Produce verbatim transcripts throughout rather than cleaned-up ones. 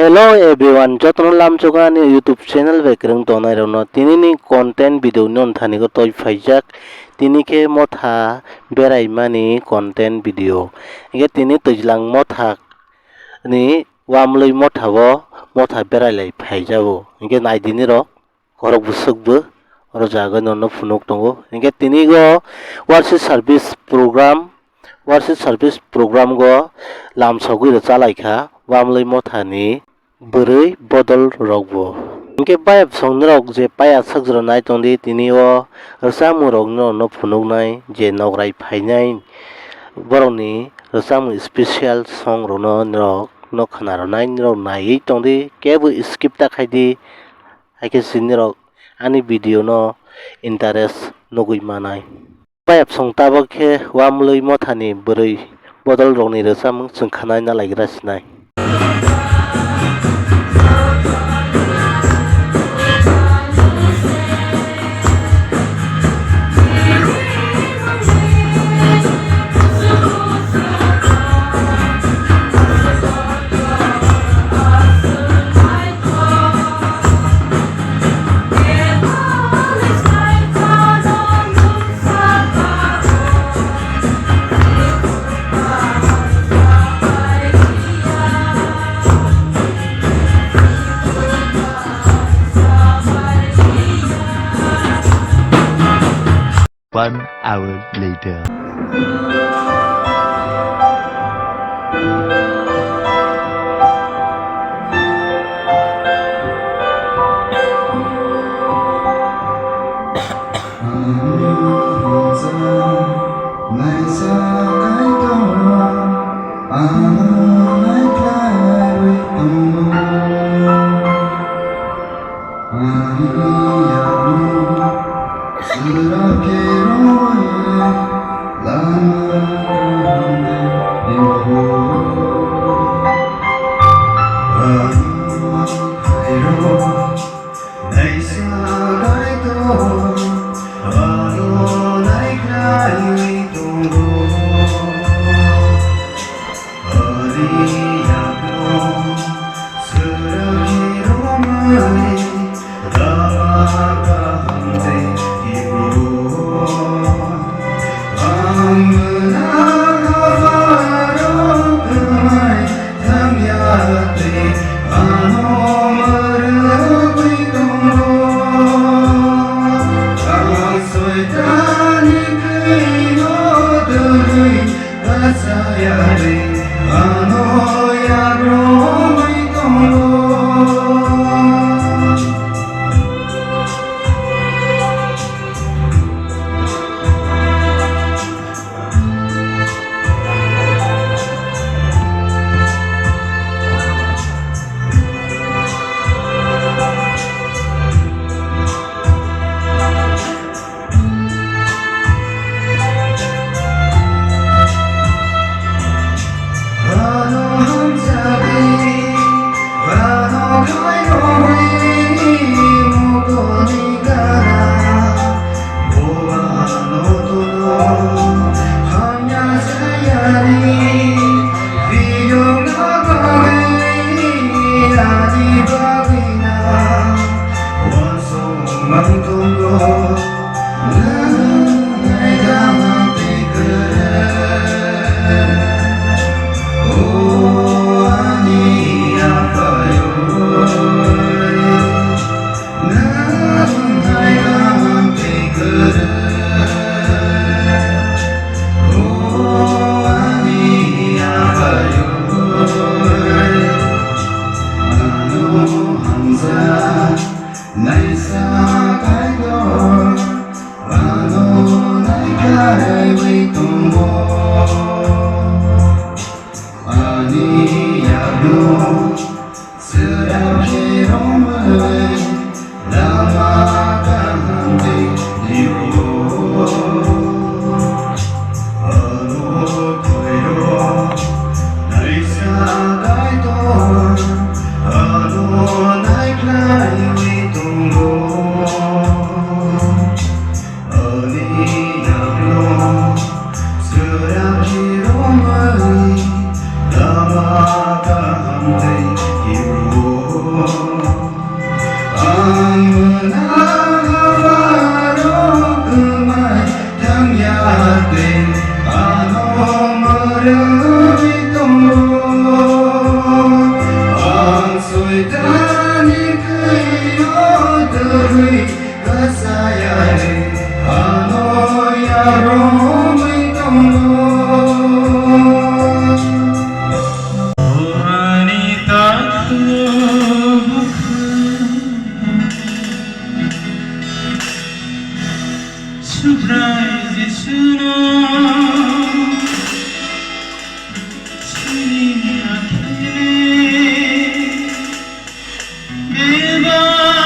Hello everyone, jotono lamsogo ani YouTube channel bai kwrwng tongnai rokno. Tini ni content video ni thani go toi phaijak. Tini khe motha berai mani content video. Hinkhe tini twijlang motha ni Wamlwi motha o motha berai lai phaijago. Hinkhe nai di nirok. Khorok bwswk bo oro jaga nono phunuk tongo. Hinkhe tini go worship service program, worship service program go lamsogwi rwchalaikha Wamlwi mothani bwrwi bodol rokbo. Hinkhe bayapsong norok je paya swk jora nai tongdi, tini o rwchapmung rok nono phunuknai je nograi phainai borokni rwchapmung special song rokno norok no khwna rwnai, norok naiwi tongdi, kebo skip ta khaidi. Hai khe chini rok ani video no interest nugwi manai. Bayapsong tabok khe Wamlwi mothani bwrwi bodol rokni rwchapmung chwng khwnai na laigra sinai. One hour later. Subrai Jisuno sini akhire bebak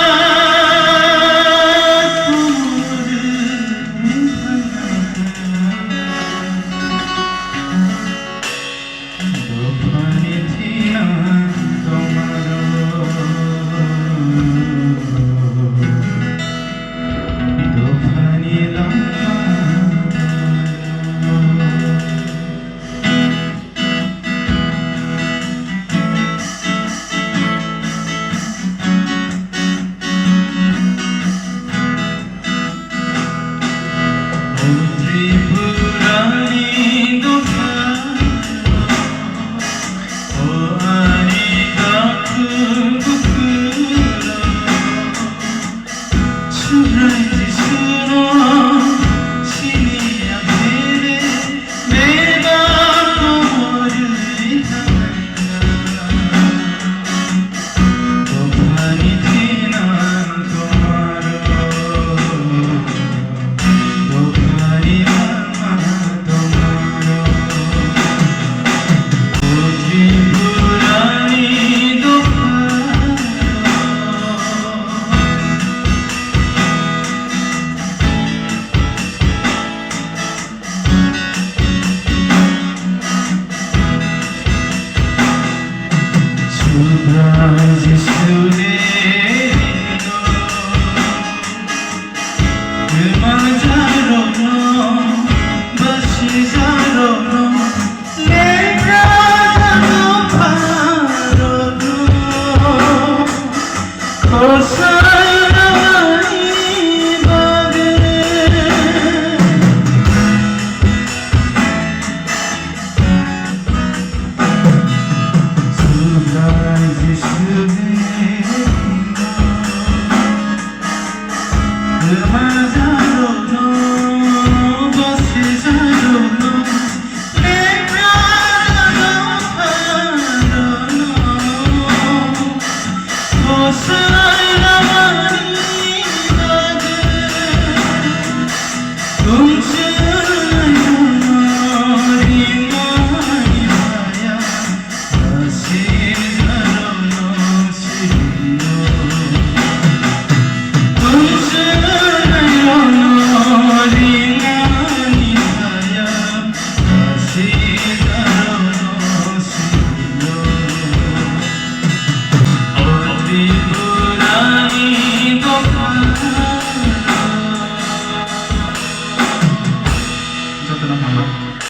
umur